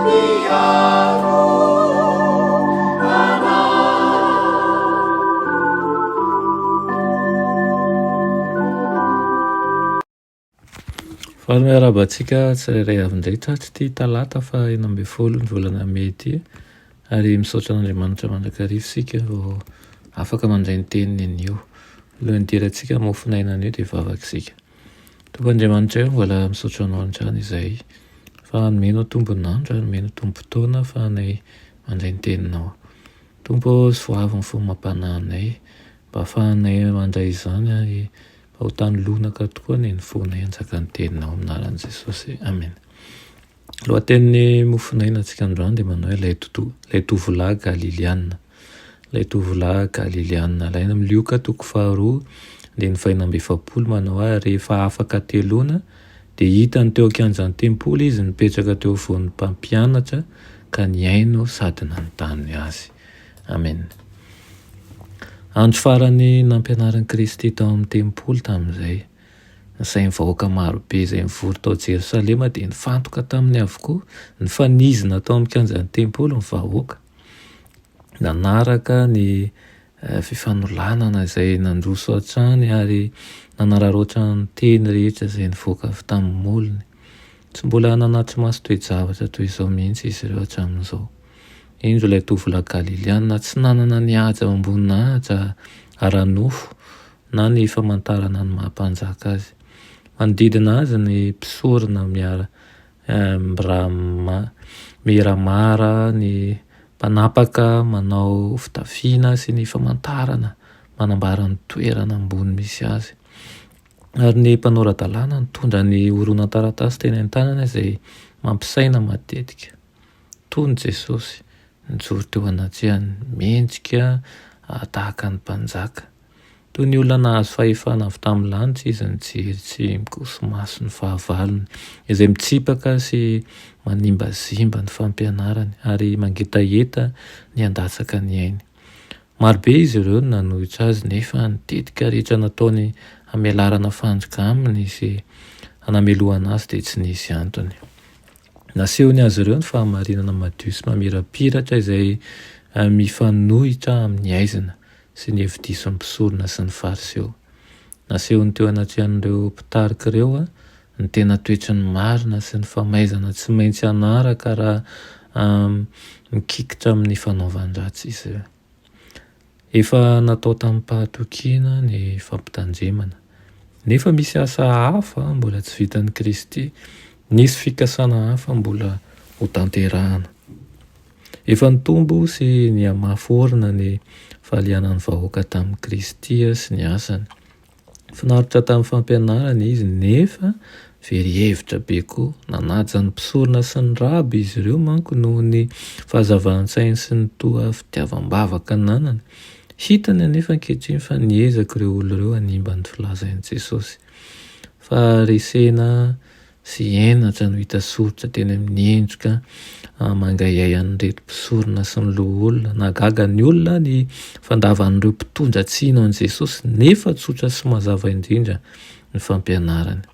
Miaro anay. Faly miarahaba antsika tsirairay avy indray tratr'ity talata faha 16 ny volana mey ity ary misaotra an'Andriamanitra mandrakariva isika vao afaka mandray ny teniny anio. Alohan'ny hidirantsika amin'ny mofon'aina anio dia hivavaka isika. Tompo Andriamanitra eo, mbola misaotra anao hatrany izay fa nomenao tombon'andro ary nomenao tombom-potoana ahafahanay mandray ny teninao. Tompo ô, soavy ny fo amam-panahy anay mba ahafahanay mandray izany ary mba ho tany lonaka tokoa anie ny fonay hanjaka ny teninao amin'ny anaran'i Jesosy. Amena. Lohatenin'ny mofonaina antsika androany dia manao hoe ilay ilay tovolahy Galiliana. Ilay tovolahy Galiliana. Alaina amin'ny Lioka toko faharoa andininy fahenina amby efapolo manao hoe rehefa afaka hateloana dia hitany teo an-kianjan'ny tempoly izy nipetraka teo afovoan'ny mpampianatra ka nihaino sady nanontany azy. Amen. Andro farany nampianarin'i Kristy tao amin'ny tempoly tamin'izay. Nasain'ny vahoaka marobe izay nivory tao Jerosalema dia nifantoka taminy avokoa, nifanizina tao amin'ny kianjan'ny tempoly ny vahoaka. Nanaraka ny fifanolanana izay nandroso hatrany ary nanararaotra ny teny rehetra izay nivoaka avy tamin'ny molony. Tsy mbola nanatri-maso toe-javatra toy izao mihitsy izy ireo hatramin'izao. Indro ilay tovolahy Galiliana tsy nanana ny haja amam-boninahitra ara-nofo na ny famantarana ny maha mpanjaka azy. Manodidina azy ny mpisorona miara miramara, ny mpanapaka manao fitafiana sy ny famantarana manambara ny toerana ambony misy azy. Ary ny mpanora-dalàna nitondra ny horonan-taratasy teny an-tanany izay mampisaina matetika. Tony Jesosy, nijoro teo anatrehany, mendrika tahaka ny mpanjaka. Toy ny olona nahazo fahefana avy tamin'ny lanitra izy nijery tsy mikoso-maso ny fahavalony, izay mitsipaka sy manimbazimba ny fampianarany ary mangetaheta ny handatsaka ny ainy. Marobe izy ireo no nanohitra azy, nefa ny tetika rehetra nataony hamelarana fandrika aminy sy hanamelohana azy dia tsy nisy antony. Nasehony azy ireo ny fahamarinana madio sy mamirapiratra izay mifanohitra amin'ny haizina. sy ny hevi-dison'ny mpisorona sy ny Fariseo. Nasehony teo anatrehan'ireo mpitarika ireo ny tena toetry ny marina sy ny famaizana tsy maintsy hanaraka raha mikikitra amin'ny fanaovan-dratsy izy ireo. Efa natao tamim-pahatokiana ny fampitandremana. Nefa misy asa hafa mbola tsy vitan'i Kristy, nisy fikasana hafa mbola hotanterahana. Efa nitombo sy nihamafy orina ny fahalianan'ny vahoaka tamin'i Kristy sy ny asany. Finaritra tamin'ny fampianarany izy, nefa very hevitra be koa. Nanaja ny mpisorona sy ny raby izy ireo manko noho ny fahazavan-tsainy sy ny toa fitiavam-bavaka nanany. Hitany anefa ankehitriny fa niezaka ireo olona ireo hanimba ny filazain'i Jesosy. Faharesena sy henatra no hita soritra teny amin'ny endrika mangaihay an'ireto mpisorona sy ny loholona. Nahagaga ny olona ny fandavan'ireo mpitondra tsy hino an'i Jesosy, nefa tsotra sy mazava indrindra ny fampianarany.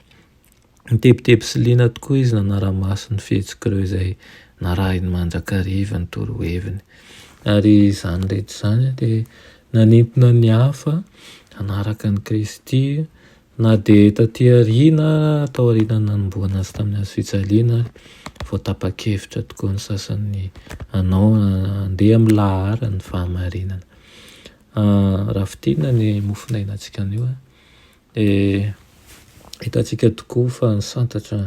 Nitebiteby sy liana tokoa izy nanara-maso ny fihetsik'ireo izay narahiny mandrakariva ny toroheviny. Ary izany rehetra izany dia nanintona ny hafa hanaraka an'i Kristy Na dia taty aoriana, taorian'ny nanombohana azy tamin'ny hazo fijaliana ary, vao tapa-kevitra tokoa ny sasany ny hanao, handeha amin'ny laharan'ny fahamarinana. Raha fintinina ny mofonainantsika anio, dia hitantsika tokoa fa nisantatra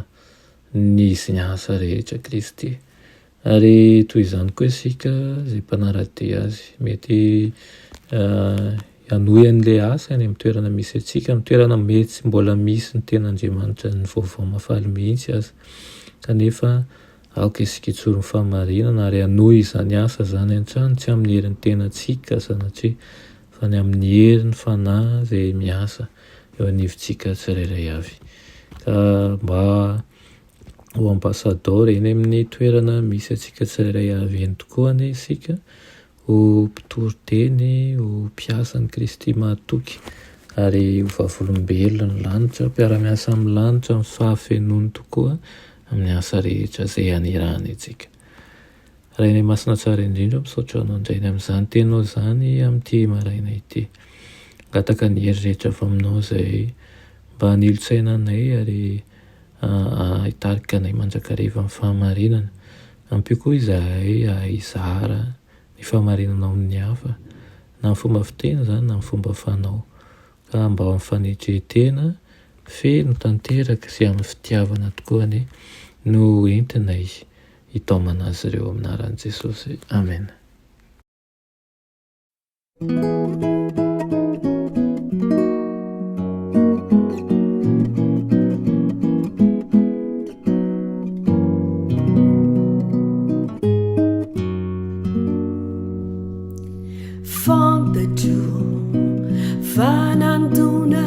ny sy ny asa rehetra Kristy. Ary toy izany koa isika izay mpanara-dia azy. Mety hanohy an'ilay asa any amin'ny toerana misy antsika, amin'ny toerana mety tsy mbola misy ny tena Andriamanitra ny vaovao mahafaly mihitsy aza. Kanefa aoka isika hijoro ny fahamarinana ary hanohy izany asa izany hatrany, tsy amin'ny herin'ny tenantsika sanatria, fa ny amin'ny herin'ny Fanahy izay miasa eo anivontsika tsirairay avy. Ka mba ho ambasadaoro eny amin'ny toerana misy antsika tsirairay avy eny tokoa anie isika, ho mpitory teny, ho mpiasan'i Kristy mahatoky ary ho vavolombelon'ny lanitra, mpiara-miasa amin'ny lanitra amin'ny fahafenoany tokoa amin'ny asa rehetra izay anirahany antsika. Rainay Masina Tsara Indrindra o, misaotra Anao indray ny amin'izany Teninao izany amin'ity maraina ity. Mangataka ny hery rehetra avy Aminao izahay mba hanilo-tsaina anay ary hitarika anay mandrakariva amin'ny fahamarinana. Ampio koa izahay hahay hizara ny fahamarinanao amin'ny hafa, na amin'ny fomba fiteny izany na amin'ny fomba fanao. Ka mba ho amin'ny fanetren-tena feno tanteraka sy amin'ny fitiavana tokoa anie no entinay hitaomana azy ireo amin'ny anaran'i Jesosy. Amena. Fantatro fa nandona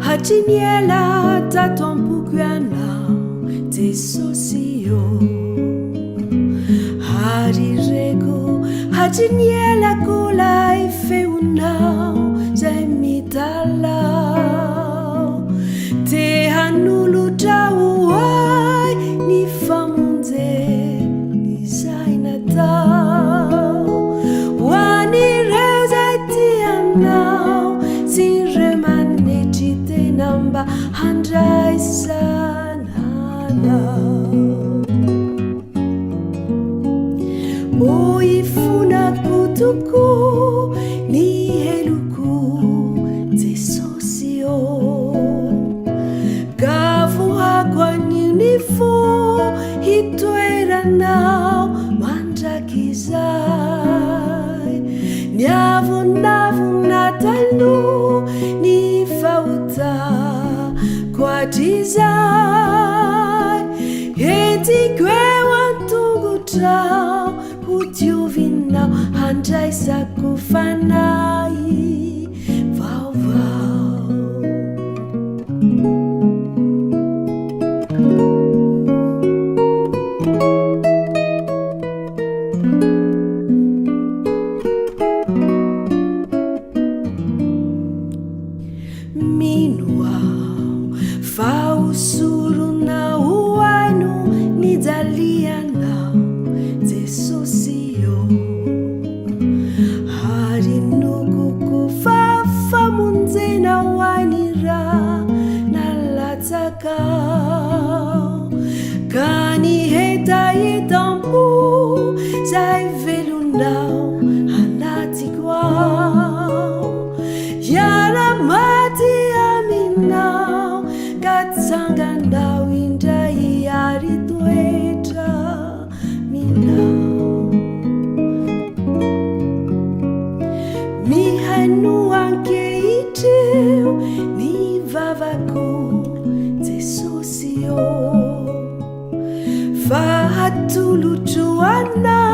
hatry ny ela tato am-poko ianao Jesosy ô. Ary reko hatry ny ela koa lay feonao zay mitalaho. Te hanolotra ho ahy ny famonjena izay natao. Ho an'ireo izay tia anao sy ireo manetry tena mba handraisana anao. O ifonako tokoa ny heloko Jesosy ô. Ka vohako anio ny fo hitoeranao mandrakizay. Ny avonavona taloha ny fahotako hatrizay. Entiko eo an-tongotrao ho diovinao handraisako fanahy vaovao. Mino aho fa ho sorona ho ahy no nijalianao Jesosy ô. Ary inoako koa fa famonjena ho ahy ny ra nalatsakao. Ka ny hetahetam-po zay velonao anatiko ao. Hiara-maty aminao ka tsanganao indray ary hitoetra aminao. Mihainoa ankehitreo ny vavako Jesosy ô. Fa atolotro anao.